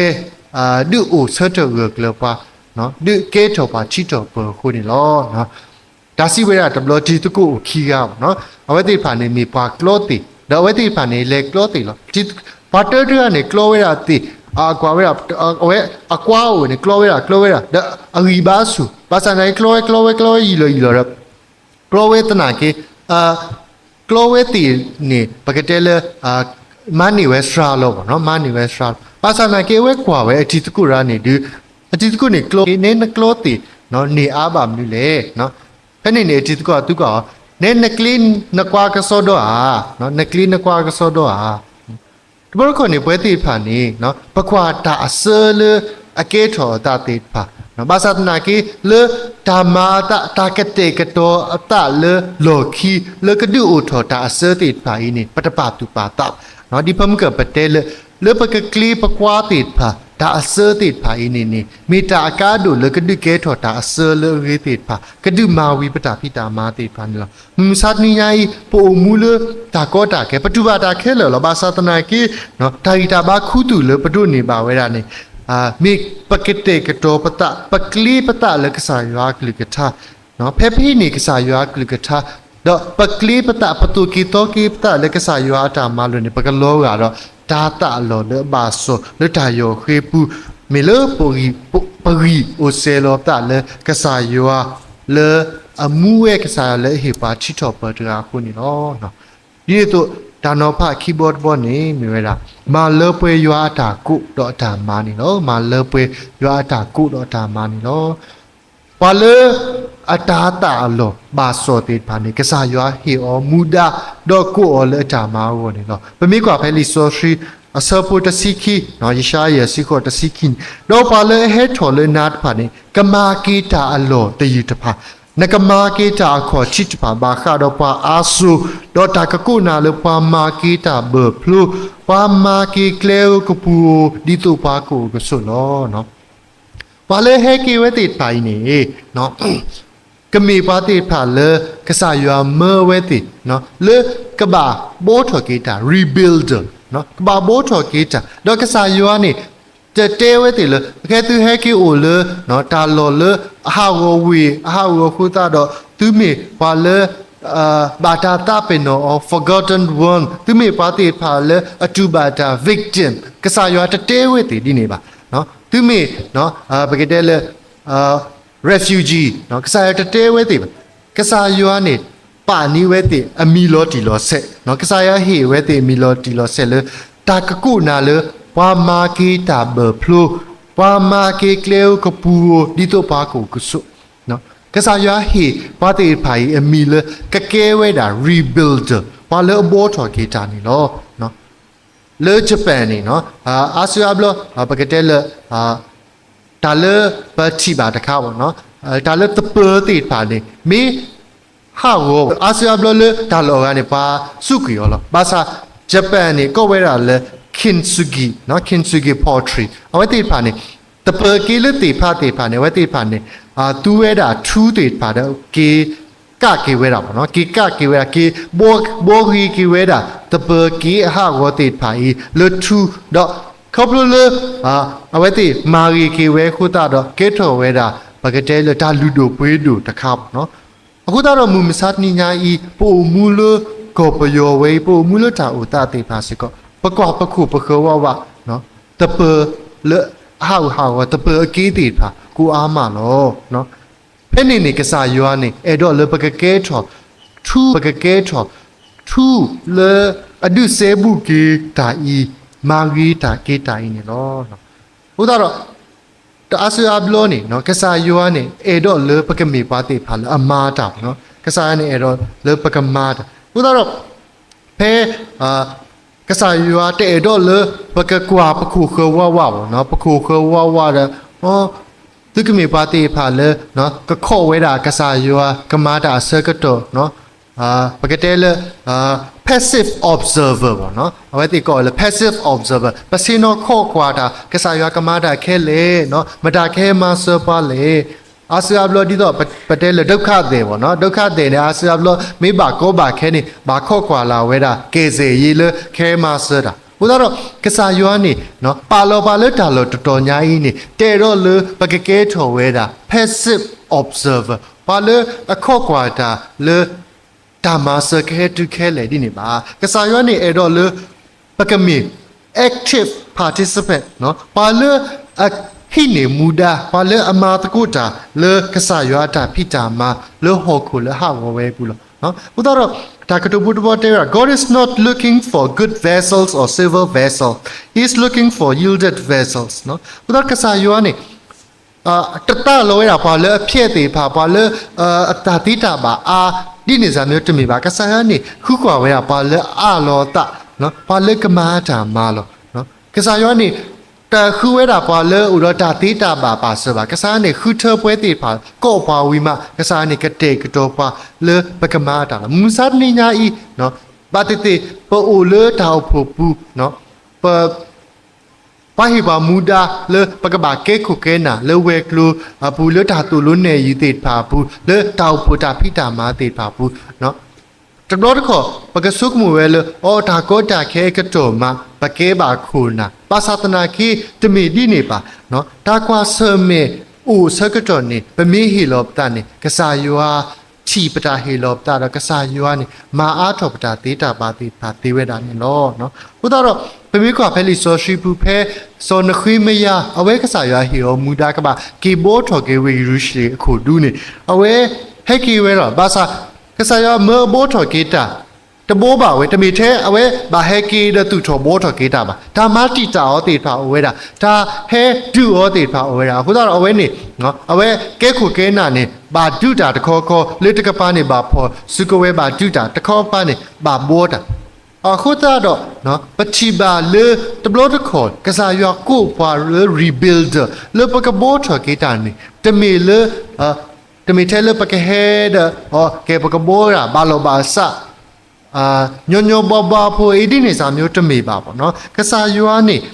ဒုးအိၣ်ဆၢထၢၣ်ဂၢၢ်ကျၢၤပှၤ, ဒုးကဲထီၣ်ပှၤထံထီၣ်ပၢၤအဃိန့ၣ်လီၤ. တၢ်စံးဝဲဒၣ်တဘျီ တံၤသကိးအိၣ်ခံဂၤဘၣ်, အဝဲသ့ၣ်တဖၣ်န့ၣ်မ့ၢ်ပှၤကျီသ့ၣ်, ဒီးအဝဲသ့ၣ်တဖၣ်န့ၣ် လဲၤကျီသ့ၣ်လီၤ. ပှၤတၢတဂၤန့ၣ် ကျီဝဲဒၣ်သ့ၣ်, ကွၢ်ဝဲဒၣ် အဝဲအကွါအိၣ်န့ၣ် ကျီဝဲဒၣ် ကျီဝဲဒၣ် ဒီးအဂံၢ်ဘါဆူၣ်, ဘၣ်ဆၣ်သနာ်က့ ကျီဝဲ ကျီဝဲ ကျီဝဲယံာ်လီၤယံာ်လီၤဒီး ကျီဝဲသနာ်က့ ကျီဝဲသ့ၣ်န့ၣ် ပကတဲလၢ မၤန့ၢ်ဝဲစှၤလီၤဘၣ်, မၤန့ၢ်ဝဲစှၤလီၤ. ဘၣ်ဆၣ်သနာ်က့ အဝဲကွၢ်ဝဲအတံၤသကိးတဂၤန့ၣ်ဒုး, အတံၤသကိးန့ၣ်ကျီ, နဲနကျီသ့ၣ် န့ၢ်အါဘၣ်မနုၤလဲၣ်. ဖဲန့ၣ်န့ၣ် အတံၤသကိးအသုကွၢ်အီၤ, နဲနကျ့နကွါကစီဒီဧါ, နကျ့နကွါကစီဒီဧါ. တဘျီတခီၣ်န့ၣ် ပဝဲသ့ၣ်တဖၣ်န့ၣ် ပကွၢ်တၢ်အစၢလၢအကဲထီၣ်အသးသ့ၣ်တဖၣ်, ဘၣ်ဆၣ်သနာ်က့ လၢတၢ်မၤအသး တၢ်ကတဲာ်ကတီၤအသးလၢလီၢ်ခံ လၢကဒုးအိၣ်ထီၣ်တၢ်အစၢသ့ၣ်တဖၣ်အံၤန့ၣ် ပတပာ်သူၣ်ပာ်သးဘၣ်. ဒ်ဖၢမုၢ်ကၢၢ်ပတဲလၢ လၢပကကျ့ပကွါသ့ၣ်တဖၣ် တၢ်အစၢသ့ၣ်တဖၣ်အံၤန့ၣ်န့ၣ် မ့ၢ်တၢ်အကါဒိၣ်လၢကဒုးကဲထီၣ်တၢ်အစၢလၢအဂ့ၤသ့ၣ်တဖၣ်, ကဒုးမၤဝံၤပတၢ်ဖံးတၢ်မၤသ့ၣ်တဖၣ်န့ၣ်လီၤ. မုၢ်မဆါတနံၤညါအံၤ ပအိၣ်မူလၢတၢ်ကီတၢ်ခဲ ပတူၢ်ဘၣ်တၢ်ခဲလၢာ်လီၤ. ဘၣ်ဆၣ်သနာ်က့ တၢ်ဂံၢ်တၢ်ဘါခူသူၣ်လၢပဒိးန့ၢ်ဘၣ်ဝဲဒၣ်န့ၣ် မ့ၢ်ပကတဲာ်ကတီၤပသး ပကျ့ပသးလၢကစၢ်ယွၤအကလုၢ်ကထါ, ဖဲပဟံးန့ၢ်ကစၢ်ယွၤအကလုၢ်ကထါ ဒီးပကျ့ပသး ပသိၣ်က့ၤသီက့ၤပသးလၢကစၢ်ယွၤအတၢ်မၤလိာ်န့ၣ် ပကလီၤဂာ်ဒီးတၤသၣ်အလီၢ်လၢအဘၣ်စီၣ်လၢတၢ်ယီၢ်ဃ့ပူၤ, မ့ၢ်လၢ ပဂံၢ်အိၣ်စဲၤလီၤပသးလၢကစၢ်ယွၤ လၢအမူဝဲကစၢ်ယွၤလၢအဟ့ၣ်ပှၤထံထီၣ်ပၢၢ်တဂၤအဃိန့ၣ်လီၤ. ဒ်န့ၣ်အသိး တၢ်နီၤဖးခံဘီတဘီန့ၣ် မ့ၢ်ဝဲဒၣ် မၤလၢပှဲၤယွၤအတၢ်ကိးဒီးအတၢ်မၤန့ၣ်လီၤ. မၤလၢပှဲၤယွၤအတၢ်ကိးဒီးအတၢ်မၤန့ၣ်လီၤ. ပှၤလၢအတၤသၣ်အလီၢ်ဘၣ်စီၣ်သ့ၣ်တဖၣ်န့ၣ် ကစၢ်ယွၤဟ့ၣ်အီၤမူဒါ ဒီးကိးအီၤလၢအတၢ်မၤအဂီၢ်န့ၣ်လီၤ. ပမ့ၢ်ကွၢ်ဖဲလံာ်စီဆှံ အဆၢဖိတဆံခံ, ယၡါယၤ ဆံဃိး တဆံခံန့ၣ်, ဒီးပှၤလၢအဟဲထီၣ်လၢနၤတဖၣ်န့ၣ် ကမၤက့ၤတၢ်အလီၢ်တယုၢ်တဖၣ်, နကမၤက့ၤတၢ်အခီၣ်ထံးတဖၣ် ဘၣ်ဃးဒီးပှၤအါစိၤ, ဒီးတၢ်ကကိးနၤလၢပှၤမၤက့ၤတၢ်ဘၢၣ်ဖျိ, ပှၤမၤက့ၤကျဲဧိၤကပူၤဧိၤ ဒ်သိးပှၤကအိၣ်ကဆိးလီၤ. ပှၤလၢဟဲက့ၤဝဲသ့ၣ်တဖၣ်အံၤန့ၣ် ကမ့ၢ်ပှၤသ့ၣ်တဖၣ်လၢကစၢ်ယွၤမၢဝဲသ့ၣ် လၢကဘၣ်ဘှီထီၣ်က့ၤတၢ် rebuilder, ကဘၣ်ဘှီထီၣ်က့ၤတၢ်, ဒီးကစၢ်ယွၤန့ၣ် တတဲဝဲသ့ၣ်လၢ အကဲသုဟဲက့ၤအိၣ်လၢ တၢ်လီၢ်လၢအဟးဂီၤဝ့ၢ် အဟးဂီၤအဃိသတးဒီး သုမ့ၢ်ပှၤလၢ ဘၣ်တၢ်သးပ့ၤနီၣ်အီၤ forgotten one, သုမ့ၢ်ပှၤသ့ၣ်တဖၣ်လၢအတူၢ်ဘၣ်တၢ် victim, ကစၢ်ယွၤတတဲဝဲသ့ၣ်ဒ်န့ၣ်ဘၣ်. သုမ့ၢ် ပကတဲလၢ refugee, ကစၢ်ယွၤတတဲဝဲသ့ၣ်ဘၣ်. ကစၢ်ယွၤန့ၣ် ပာ်န့ၢ်ဝဲသ့ၣ်အမံၤလီၤတံၢ်လီၤဆဲး, ကစၢ်ယွၤဟ့ၣ်ဝဲသ့ၣ်အမံၤလီၤတံၢ်လီၤဆဲးလၢ တၢ်ကကိးနၤလၢ ပှၤမၤက့ၤတၢ်ဘၢၣ်ဖျိ, ပှၤမၤက့ၤကျဲဧိၤကပူၤဧိၤ ဒ်သိးပှၤကအိၣ်ကဆိး ကစၢ်ယွၤဟ့ၣ်ပှၤသ့ၣ်တဖၣ်အံၤအမံၤလၢ ကကဲဝဲဒၣ် rebuilder, ပှၤလၢအဘှီထီၣ်က့ၤတၢ်န့ၣ်လီၤ. လၢ Japan န့ၣ် အါစုအါဘျီ ပကတဲလၢ တၢ်လၢပထံၣ်ဘၣ်တခါဘၣ် တၢ်လၢသပၢၤသ့ၣ်တဖၣ်န့ၣ် မ့ၢ်ဟးဂီၤ အါစုအါဘျီလၢတၢ်လီၢ်အဂၤန့ၣ် ပှၤစူးကွံာ်အီၤလီၤ. ဘၣ်ဆၣ် Japan န့ၣ် ကိးဝဲဒၣ်လၢ kintsugi, kintsugi pottery အဝဲသ့ၣ်တဖၣ်န့ၣ် သပၢၤက့လၢသ့ၣ်ဖးသ့ၣ်တဖၣ်န့ၣ် အဝဲသ့ၣ်တဖၣ်န့ၣ် သူဝဲဒၣ်ထူသ့ၣ်တဖၣ်ဒီး က့ၤကးက့ၤဝဲဒၣ် က့ၤကးက့ၤဝဲဒၣ် က့ၤဘှီဂ့ၤက့ၤဝဲဒၣ် သပၢၤက့အဟးဂီၤသ့ၣ်တဖၣ်အံၤလၢထူ ဒီးခီဖျိလၢ အဝဲသ့ၣ်မၤဂ့ၤက့ၤဝဲအဃိသတးဒီး ကဲထီၣ်ဝဲဒၣ် ပကတဲလၢတၢ်လုၢ်ဒိၣ်ပှ့ၤဒိၣ်တခါဘၣ်. အဃိသတးဒီးမုၢ်မဆါတနံၤညါအံၤ ပအိၣ်မူလၢကီၢ်ပယီၤဝဲအံၤ ပအိၣ်မူလၢတၢ်အိၣ်သးသ့ၣ်တဖၣ်စ့ၢ်ကီး ပကွၢ်ပခိၣ်ပဃၢၤဝးဝး သပၢၤလၢအဟးဂူာ်ဟးဂီၤ သပၢၤအက့သ့ၣ်တဖၣ် ကိးအါမးလီၤ. ဖဲန့ၣ်န့ၣ် ကစၢ်ယွၤန့ၣ် အဲၣ်ဒိးလၢပကကဲထီၣ် ထူ ပကကဲထီၣ် ထူလၢအဒုးစဲဘူးက့ၤတၢ်အံၤ မၤဂ့ၤတၢ်က့ၤတၢ်အံၤန့ၣ်လီၤ. အဃိသတးဒီး တအါစုအါဘျီန့ၣ် ကစၢ်ယွၤန့ၣ် အဲၣ်ဒိးလၢပကမ့ၢ်ပှၤသ့ၣ်တဖၣ်လၢအမၤတၢ်ဘၣ်. ကစၢ်ယွၤန့ၣ် အဲၣ်ဒိးလၢပကမၤတၢ် အဃိသတးဒီး ဖဲ ကစၢ်ယွၤတအဲၣ်ဒိးလၢ ပကကွၢ်ပခိၣ်ဃၢၤဝးဝးဘၣ်. ပခိၣ်ဃၢၤဝးဝးဒီး သုကမ့ၢ်ပှၤသ့ၣ်တဖၣ်လၢ ကခိးဝဲဒၣ်ကစၢ်ယွၤ ကမၤတၢ်အဆၢကတီၢ် ပကတဲလၢ passive observer ဘၣ်. အဝဲသ့ၣ်ကိးလၢ passive observer ပဆ့ၣ်နီၤခိးကွၢ်တၢ် ကစၢ်ယွၤကမၤတၢ်ခဲလၢာ် မတၤကဟဲမၤစၢၤပှၤလဲၣ်. အါစုအါဘျီဒ်သိးပတဲလၢ ဒုက္ခသည် ဘၣ်. ဒုက္ခသည် န့ၣ် အါစုအါဘျီ မ့ၢ်ဘၣ်ကီဘၣ်ခဲန့ၣ် ဘၣ်ခိးကွၢ်လၢ်ဝဲဒၣ် ကယ်ဆယ်ရေး လၢကဟဲမၤစၢၤတၢ်. အဃိသတးဒီး ကစၢ်ယွၤန့ၣ် ပာ်လီၤပှၤလၢတၢ်လီၢ်တတီၤညါအံၤန့ၣ် တအဲၣ်ဒိးလၢပကကဲထီၣ်ဝဲဒၣ် passive observer ပှၤလၢအခိးကွၢ်တၢ်လၢ တၢ်မၤစၢၤကဟဲတုၤခဲလၢာ်ဒ်န့ၣ်ဘၣ်. ကစၢ်ယွၤန့ၣ်အဲၣ်ဒိးလၢ ပကမ့ၢ် active participant ပှၤလၢအဟံးန့ၢ်မူဒါ ပှၤလၢအမၤသကိးတၢ်လၢကစၢ်ယွၤအတၢ်ဖံးတၢ်မၤလၢဟီၣ်ခိၣ်လၢအဟးဂီၤဝဲအပူၤလီၤ. အဃိသတးဒီး တၢ်ကတိၤဖိတဘီတဲဝဲဒၣ် God is not looking for good vessels or silver vessels, He is looking for yielded vessels. အဃိသတးဒီးကစၢ်ယွၤန့ၣ် တသးလီၤဝဲဒၣ်ပှၤလၢအဖျဲးသ့ၣ်တဖၣ် ပှၤလၢ အတၢ်သ့တၢ်ဘၣ်အါ ဒ်န့ၣ်စ့ၢ်မ့ၢ်တမ့ၢ်ဘၣ်. ကစၢ်ယွၤန့ၣ် ဃုကွၢ်ဝဲဒၣ်ပှၤလၢအအၢၣ်လီၤအသး ပှၤလၢကမၤတၢ်မၤလီၤ. ကစၢ်ယွၤန့ၣ် တဃုဝဲဒၣ်ပှၤလၢအိၣ်ဒီးတၢ်သ့တၢ်ဘၣ်ပာ်စၢၤဘၣ်. ကစၢ်ယွၤန့ၣ် ဃုထၢပှဲၤသ့ၣ်တဖၣ် ကိးပှၤဝံၤမး ကစၢ်ယွၤန့ၣ်ကတဲာ်ကတီၤပှၤလၢပကမၤတၢ်လီၤ. မုၢ်မဆါတနံၤညါအံၤ ဘၣ်သ့ၣ်သ့ၣ် ပအိၣ်လၢတၢ်အိၣ်ဖှိၣ်ပူၤ ပ ပှၤဟ့ၣ်ပှၤမူဒါလၢပကဘၣ်ကဲခိၣ်ကဲနၢ်လၢဝဲၤကျိၤအပူၤ လၢတၢ်သိၣ်လိနဲၣ်ယုာ်သ့ၣ်တဖၣ်အပူၤ လၢတၢ်အိၣ်ဖှိၣ်တၢ်ဖံးတၢ်မၤသ့ၣ်တဖၣ်အပူၤ တဘျီတခီၣ် ပကဆိကမိၣ်ဝဲလၢ အိ တၢ်ကီတၢ်ခဲအကတီၢ်မး ပကဲဘၣ်ခိၣ်နၢ် ဘၣ်ဆၣ်သနာ်က့ တမ့ၢ်ဒ်န့ၣ်ဘၣ်. တၢ်ကွၢ်ဆၢၣ်မဲာ်အိၣ်အဆၢကတီၢ်န့ၣ် ပမ့ၢ်ဟ့ၣ်လီၤပသးန့ၣ် ကစၢ်ယွၤ ပကထံၣ်ပတၢ်ဟ့ၣ်လီၤပသးဒီးကစၢ်ယွၤန့ၣ် မၤအါထီၣ်ပတၢ်သ့တၢ်ဘၣ်သ့ၣ်တဖၣ်သ့ဝဲဒၣ်န့ၣ်လီၤ. အဃိသတးဒီး ပမ့ၢ်ကွၢ်ဖဲလံာ်စီဆှံပူၤဖဲ စီၤနဃ့မယၤ အဝဲကစၢ်ယွၤဟ့ၣ်အီၤမူဒါကဘၣ်က့ၤဘှီထီၣ်က့ၤဝ့ၢ်ယရူၤၡလ့ၣ်အခိၣ်ဒူန့ၣ် အဝဲဟဲက့ၤဝဲလီၤ. ဘၣ်ဆၣ် ကစၢ်ယွၤမၢအဘှီထီၣ်က့ၤတၢ် တဘှီဘၣ်ဝဲ တမ့ၢ်ထဲအဝဲဘၣ်ဟဲက့ၤဒီးသူၣ်ထီၣ်ဘှီထီၣ်က့ၤတၢ်ဘၣ်. တၢ်မၤတံာ်တာ်အီၤသ့ၣ်တဖၣ်အိၣ်ဝဲဒၣ်, တၢ်ဟဲဒုးအီၤသ့ၣ်တဖၣ်အိၣ်ဝဲဒၣ်. အဃိသတးဒီးအဝဲန့ၣ် အဝဲကဲခိၣ်ကဲနၢ်န့ၣ် ဘၣ်ဒုးတၢ်တခီခီ, လၢတကပၤန့ၣ်ဘၣ်ဖီၣ်စုကဝဲၤဘၣ်ဒုးတၢ်, တခီပၤန့ၣ် ဘၣ်ဘှီတၢ်. အဃိသတးဒီး ပထံၣ်ဘၣ်လၢတဘျီတခီၣ် ကစၢ်ယွၤကိးပှၤလၢ rebuilder လၢပကဘှီထီၣ်က့ၤတၢ်န့ၣ် တမ့ၢ်လၢ တမ့ၢ်ထဲလၢပကဟဲဒီး ကဲပကဘှီတၢ်ဘၣ်လီၤဘၣ်စး ညီညီဘှါဘှါဖိ အ့ဒ်န့ၣ်စ့ၢ်မ့ၢ်တမ့ၢ်ဘၣ်ဘၣ်နီၤ. ကစၢ်ယွၤန့ၣ်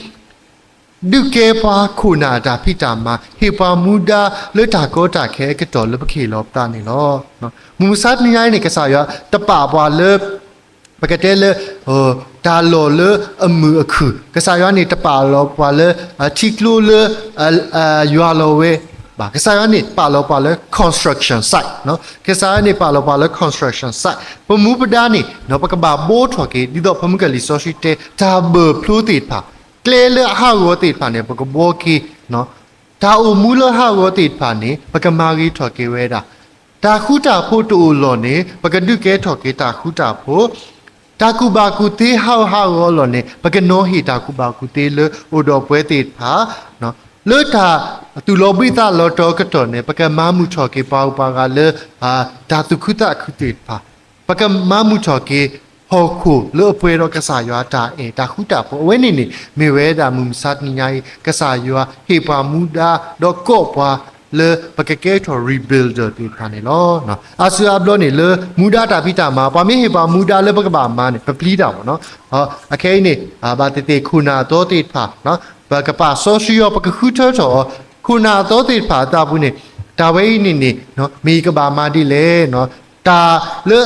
ဒုးကဲပှၤခိၣ်နၢ်အတၢ်ဖံးတၢ်မၤ, ဟ့ၣ်ပှၤမူဒါလၢတၢ်ကီတၢ်ခဲအကတီၢ်လၢပကဟ့ၣ်လီၤပသးန့ၣ်လီၤ. မုၢ်မဆါတနံၤညါအံၤန့ၣ် ကစၢ်ယွၤတပာ်ပှၤလၢ ပကတဲလၢ တၢ်လီၢ်လၢအမုာ်အခုၣ်, ကစၢ်ယွၤန့ၣ်တပာ်လီၤပှၤလၢ ထံကျိလၢ ယွၤလီၤဝဲဘၣ်. ကစၢ်ယွၤန့ၣ်ပာ်လီၤပှၤလၢ construction site နီၤ. ကစၢ်ယွၤန့ၣ်ပာ်လီၤပှၤလၢ construction site. ပမူပဒါန့ၣ် ပကဘၣ်ဘှီထီၣ်က့ၤ ဒ်သိးပမုၢ်ကလံာ်စီဆှံတဲ တၢ်ဘၢၣ်ဖျိသ့ၣ်တဖၣ်, ကျဲလၢအဟးဂီၤသ့ၣ်တဖၣ်န့ၣ် ပကဘှီက့ၤ တၢ်အိၣ်မူလၢဟးဂီၤသ့ၣ်တဖၣ်န့ၣ် ပကမၤဂ့ၤထီၣ်က့ၤဝဲဒၣ်. တၢ်ဃူတၢ်ဖိးတအိၣ်လီၢ်န့ၣ် ပကဒုးကဲထီၣ်က့ၤတၢ်ဃူတၢ်ဖိး, တၢ်ကူၣ်ဘၣ်ကူၣ်သ့ဟးဂီၤဟးဂီၤအလီၢ်န့ၣ် ပကနီၤဟ့ၣ်တၢ်ကူၣ်ဘၣ်ကူၣ်သ့လၢအိၣ်ဒီးပှၤသ့ၣ်တဖၣ်, လၢတၢ်သူၣ်လီၤဘှံးသးလီၤတီၤအကတီၢ်န့ၣ် ပကမၤမုာ်ထီၣ်က့ၤပှၤဂုၤပှၤဂၤလၢ တၢ်သူၣ်ခုသးခုသ့ၣ်တဖၣ်, ပကမၤမုာ်ထီၣ်က့ၤ ဟီၣ်ခိၣ်လၢအပှဲၤဒီးကစၢ်ယွၤတၢ်အဲၣ်တၢ်ဃူတၢ်ဖိး. အဝဲန့ၣ်န့ၣ် မ့ၢ်ဝဲဒၣ်မုၢ်မဆါတနံၤညါအံၤ ကစၢ်ယွၤဟ့ၣ်ပှၤမူဒါ ဒီးကိးပှၤလၢပကကဲထီၣ် rebuilder သ့ၣ်တဖၣ်န့ၣ်လီၤ. အါစုအါဘျီန့ၣ်လၢမူဒါတၢ်ဖံးတၢ်မၤ ပှၤမ့ၢ်ဟ့ၣ်ပှၤမူဒါလၢပကဘၣ်မၤန့ၣ် ပပျံၤတၢ်မ့ၢ်နီၤ. အခဲအံၤန့ၣ် ဘၣ်သ့ၣ်သ့ၣ်ခိၣ်နၢ်အသီသ့ၣ်တဖၣ် ပကပာ်စီဆှံအီၤ ပကဃုထၢထီၣ်အီၤ, ခိၣ်နၢ်အသီသ့ၣ်တဖၣ်အသးပူၤန့ၣ် တၢ်ဝဲအံၤန့ၣ်န့ၣ် မ့ၢ်ယကဘၣ်မၤဒ်လဲၣ် တၢ်လၢ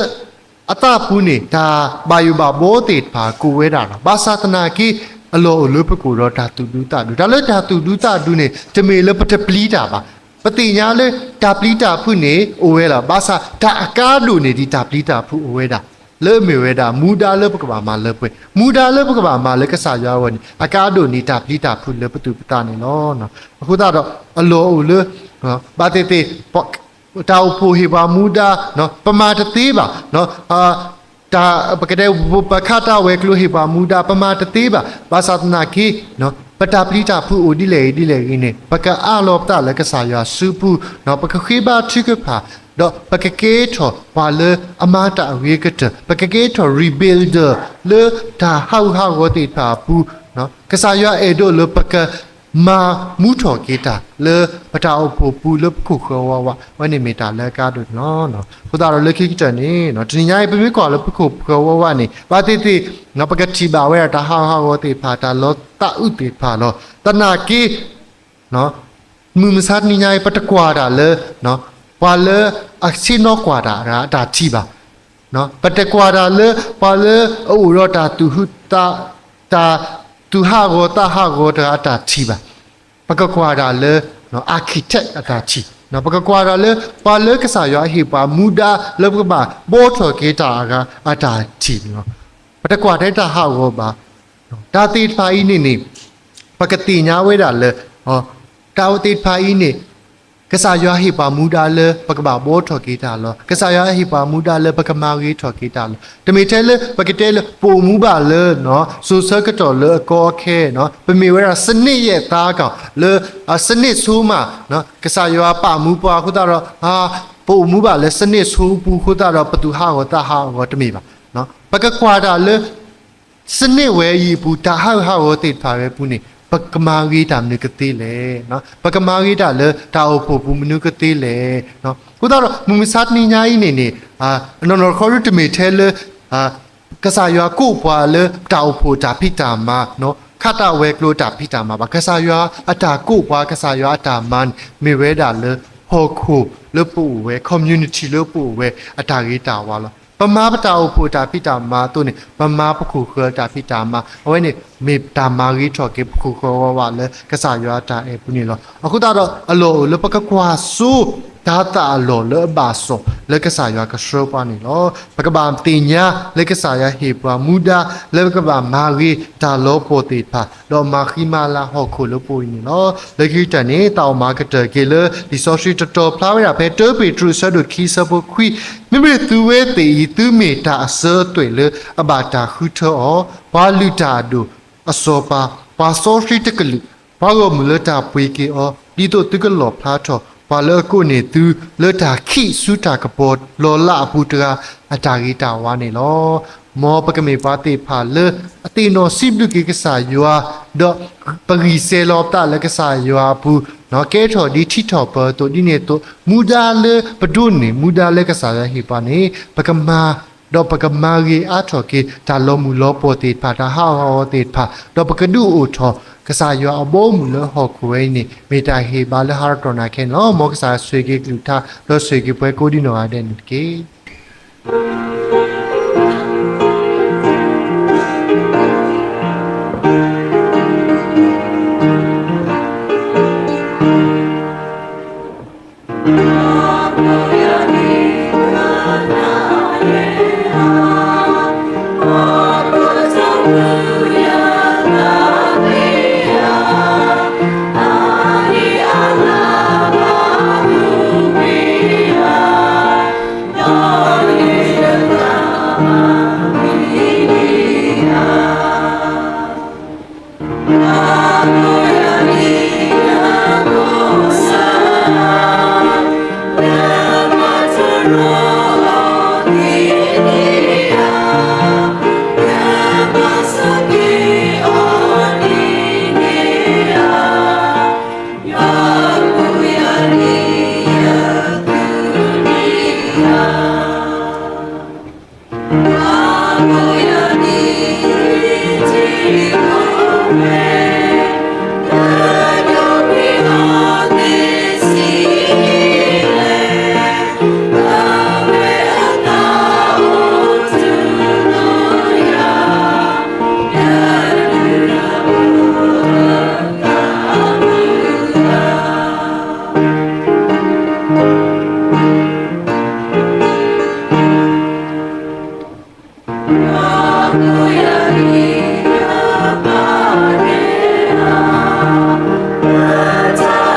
အသးပူၤန့ၣ် တၢ်ဘၣ်ယိၣ်ဘၣ်ဘှီသ့ၣ်တဖၣ်ကအိၣ်ဝဲဒၣ်လီၤ. ဘၣ်ဆၣ်သနာ်က့ အလီၢ်အိၣ်လၢပကအိၣ်ဒီးတၢ်သူၣ်ဒူသးဒူ, တၢ်လၢတၢ်သူၣ်ဒူသးဒူန့ၣ် တမ့ၢ်လၢပတပျံၤတၢ်ဘၣ်. ပသ့ၣ်ညါလၢတၢ်ပျံၤတၢ်ဖုးန့ၣ်အိၣ်ဝဲလီၤ. ဘၣ်ဆၣ်တၢ်အကါဒိၣ်န့ၢ်ဒံးတၢ်ပျံၤတၢ်ဖုးအိၣ်ဝဲဒၣ် လၢအမ့ၢ်ဝဲဒၣ် မူဒါလၢပကဘၣ်မၤလၢပှဲၤ, မူဒါလၢပကဘၣ်မၤလၢကစၢ်ယွၤအဂီၢ်န့ၣ် အကါဒိၣ်န့ၢ်တၢ်ပျံၤတၢ်ဖုးလၢပသူၣ်ပသးန့ၣ်လီၤ. အဃိသတးဒီး အလီၢ်အိၣ်လၢ ဘၣ်သ့ၣ်သ့ၣ် တၢ်အိၣ်ဖှိၣ်ဟ့ၣ်ပှၤမူဒါ ပမၤတသ့ဘၣ်, တၢ် ပကတဲ ပခးတၢ်ဝဲၤကျိၤဟ့ၣ်ပှၤမူဒါ ပမၤတသ့ဘၣ်. ဘၣ်ဆၣ်သနာ်က့ ပတၢ်ပျံၤတၢ်ဖုးအိၣ်ဒ်လဲၣ်ဂ့ၤဒ်လဲၣ်ဂ့ၤန့ၣ် ပကအးလီၤပသးလၢကစၢ်ယွၤစုပူၤ, ပကဃ့ဘါထုကဖၣ်, ဒီးပကကဲထီၣ်ပှၤလၢအမၤတၢ်အဂ့ၤကတၢၢ်, ပကကဲထီၣ် rebuilder လၢတၢ်ဟးဂူာ်ဟးဂီၤသ့ၣ်တဖၣ်အပူၤ, ကစၢ်ယွၤအဲၣ်ဒိးလၢပက မၤမူထီၣ်က့ၤတၢ်လၢပတၢ်အိၣ်ဖှိၣ်ပူၤလၢပခိၣ်ဃၢၤဝးဝး, အဝဲန့ၣ်မ့ၢ်တၢ်လၢအကါဒိၣ်န့ၣ်လီၤ. အဃိသတးဒီးလၢခံကတၢၢ်န့ၣ် တနံၤညါအံၤ ပမ့ၢ်ကွၢ်လၢပခိၣ်ဃၢၤဝးဝးန့ၣ် ဘၣ်သ့ၣ်သ့ၣ် ပကထံၣ်ဘၣ်ဝဲဒၣ်တၢ်ဟးဂူာ်ဟးဂီၤသ့ၣ်တဖၣ်, တၢ်လီၤသးအုးသ့ၣ်တဖၣ်လီၤ. သနာ်က့ မုၢ်မဆါတနံၤညါအံၤ ပတကွၢ်တၢ်လၢ ပှၤလၢအဆ့ၣ်နီၤကွၢ်တၢ်အတၢ်ထံၣ်ဘၣ်. ပတကွၢ်တၢ်လၢပှၤလၢအအိၣ်ဒီးတၢ်သူၣ်ဟးဂီၤသးဟးဂီၤတဂၤအတၢ်ထံၣ်ဘၣ်. ပကကွၢ်တၢ်လၢ architect အတၢ်ထံၣ်, ပကကွၢ်တၢ်လၢပှၤလၢကစၢ်ယွၤဟ့ၣ်ပှၤမူဒါလၢပကဘၣ်ဘှီထီၣ်က့ၤတၢ်အဂၤအတၢ်ထံၣ်န့ၣ်လီၤ. ပတကွၢ်ထဲတၢ်ဟးဂီၤဘၣ်. တၢ်သ့ၣ်တဖၣ်အံၤန့ၣ်န့ၣ် ပကသ့ၣ်ညါဝဲဒၣ်လၢ တၢ်သ့ၣ်တဖၣ်အံၤန့ၣ် ကစၢ်ယွၤဟ့ၣ်ပှၤမူဒါလၢပကဘၣ်ဘှီထီၣ်က့ၤတၢ်လီၤ. ကစၢ်ယွၤဟ့ၣ်ပှၤမူဒါလၢပကမၤဂ့ၤထီၣ်က့ၤတၢ်လီၤ. တမ့ၢ်ထဲလၢပကတဲလၢ ပအိၣ်မူဘၣ်လၢ စိၤဆၢကတီၢ်လၢအကီအခဲ, ပမ့ၢ်ဝဲဒၣ် စနစ်ရဲ့သားကောင် လၢ စနစ်ဆိုးမှာ ကစၢ်ယွၤပာ်မူပှၤအဃိသတးဒီး ပအိၣ်မူဘၣ်လၢ စနစ်ဆိုး အပူၤအဃိသတးဒီး ပသူၣ်ဟးဂီၤသးဟးဂီၤတမ့ၢ်ဘၣ်. ပကကွၢ်တၢ်လၢ စနစ်ဝဲအံၤအပူၤ တၢ်ဟးဂူာ်ဟးဂီၤသ့ၣ်တဖၣ်ဝဲအပူၤန့ၣ် ပကမၤဂ့ၤတၢ်မနုၤကသ့လဲၣ်. ပကမၤဂ့ၤတၢ်လၢတၢ်အိၣ်ဖှိၣ်ပူၤမနုၤကသ့လဲၣ်. အဃိသတးဒီး မုၢ်မဆါတနံၤညါအံၤန့ၣ်န့ၣ် နီၢ်နီၢ်တခီဒုတမ့ၢ်ထဲလၢ ကစၢ်ယွၤကိးပှၤလၢတၢ်အိၣ်ဖှိၣ်တၢ်ဖံးတၢ်မၤ, ခးတၢ်ဝဲၤကျိၤတၢ်ဖံးတၢ်မၤဘၣ်. ကစၢ်ယွၤအတၢ်ကိးပှၤ ကစၢ်ယွၤအတၢ်မၤန့ၣ် မ့ၢ်ဝဲဒၣ်လၢ ဟီၣ်ခိၣ်လၢပအိၣ်ဝဲ community လၢပအိၣ်ဝဲအတၢ်ဂ့ၤတၢ်ဝါလီၤ. ပမၤပတၢ်အိၣ်ဖှိၣ်တၢ်ဖံးတၢ်မၤအသိးန့ၣ် ပမၤပခိၣ်ဃၢၤတၢ်ဖံးတၢ်မၤ, အဝဲန့ၣ်မ့ၢ်တၢ်မၤဂ့ၤထီၣ်က့ၤပခိၣ်ဃၢၤဝးဝးလၢကစၢ်ယွၤအတၢ်အဲၣ်ပူၤန့ၣ်လီၤ. အဃိသတးဒီး အလီၢ်အိၣ်လၢပကကွၢ်စိ တၤသၣ်အလီၢ်လၢအဘၣ်စီၣ်လၢကစၢ်ယွၤကဆှၢပှၤန့ၣ်လီၤ. ပကဘၣ်သ့ၣ်ညါလၢကစၢ်ယွၤဟ့ၣ်ပှၤမူဒါလၢပကဘၣ်မၤဂ့ၤတၢ်လီၤပှီၢ်သ့ၣ်တဖၣ် ဒီးမၤဃံမၤလၤဟီၣ်ခိၣ်လၢပှၤအံၤန့ၣ်လီၤ. လၢခံကတၢၢ်န့ၣ် သးအိၣ်မၤကတၢၢ်က့ၤလၢ လံာ်စီဆှံတတီၤဖျါဝဲဒၣ်ဖဲ တၢပ့းတရူး အဆၢဒိၣ်ခံ အဆၢဖိခွံ, မ့မ့ၢ်သုဝဲသ့ၣ်အံၤ သုမ့ၢ်တၢ်အစၢၤအသွဲၣ်လၢအဘၣ်တၢ်ဃုထၢအီၤ, ပှၤလုၢ်တၢ်အဒိၣ်အစီၤပၤ, ပှၤစီဆှံတကလုာ်, ပှၤဂီၢ်မုၢ်လၢတၢ်ပှ့ၤက့ၤအီၤ, ဒ်သိးသုကလီၣ်ဖျါထီၣ် ပှၤလၢအကိးန့ၢ်သုလၢတၢ်ခံးဆူတၢ်ကပီၤလီၤလးအပူၤတဂၤ အတၢ်ဂ့ၤတၢ်ဝါန့ၣ်လီၤ. မ်ပကမ့ၢ်ပှၤသ့ၣ်တဖၣ်လၢအသ့ၣ်နီၣ်စံးဘျုးက့ၤကစၢ်ယွၤ, ဒီးပဂံၢ်စဲၤလီၤပသးလၢကစၢ်ယွၤအပူၤ, ကဲထီၣ်ဒ်ထံထီၣ်ပၢၤအသိး, ဒ်န့ၣ်အသိး မူဒါလၢပဒိးန့ၢ် မူဒါလၢကစၢ်ယွၤဟ့ၣ်ပှၤန့ၣ် ပကမၤ ဒီးပကမၤဂ့ၤအါထီၣ်က့ၤ တၢ်လီၤမုၢ်လီၤပှီၢ်သ့ၣ်တဖၣ်, တၢ်ဟးဂီၤသ့ၣ်တဖၣ်, ဒီးပကဒုးအိၣ်ထီၣ် ကစၢ်ယွၤအဘီအမုၢ်လၢဟီၣ်ခိၣ်ဝဲအံၤန့ၣ် မ့ၢ်တၢ်ဟ့ၣ်ဘၣ်လၢဟးထီၣ်တြီၢ်နၤခဲအံၤန့ၣ်လီၤ. မ်ကစၢ်ဆိၣ်ဂ့ၤက့ၤကလုၢ်ကထါ ဒီးဆိၣ်ဂ့ၤက့ၤပှၤကိးဒ်နီၢ်ဂၤဒဲးန့ၣ်တက့ၢ်.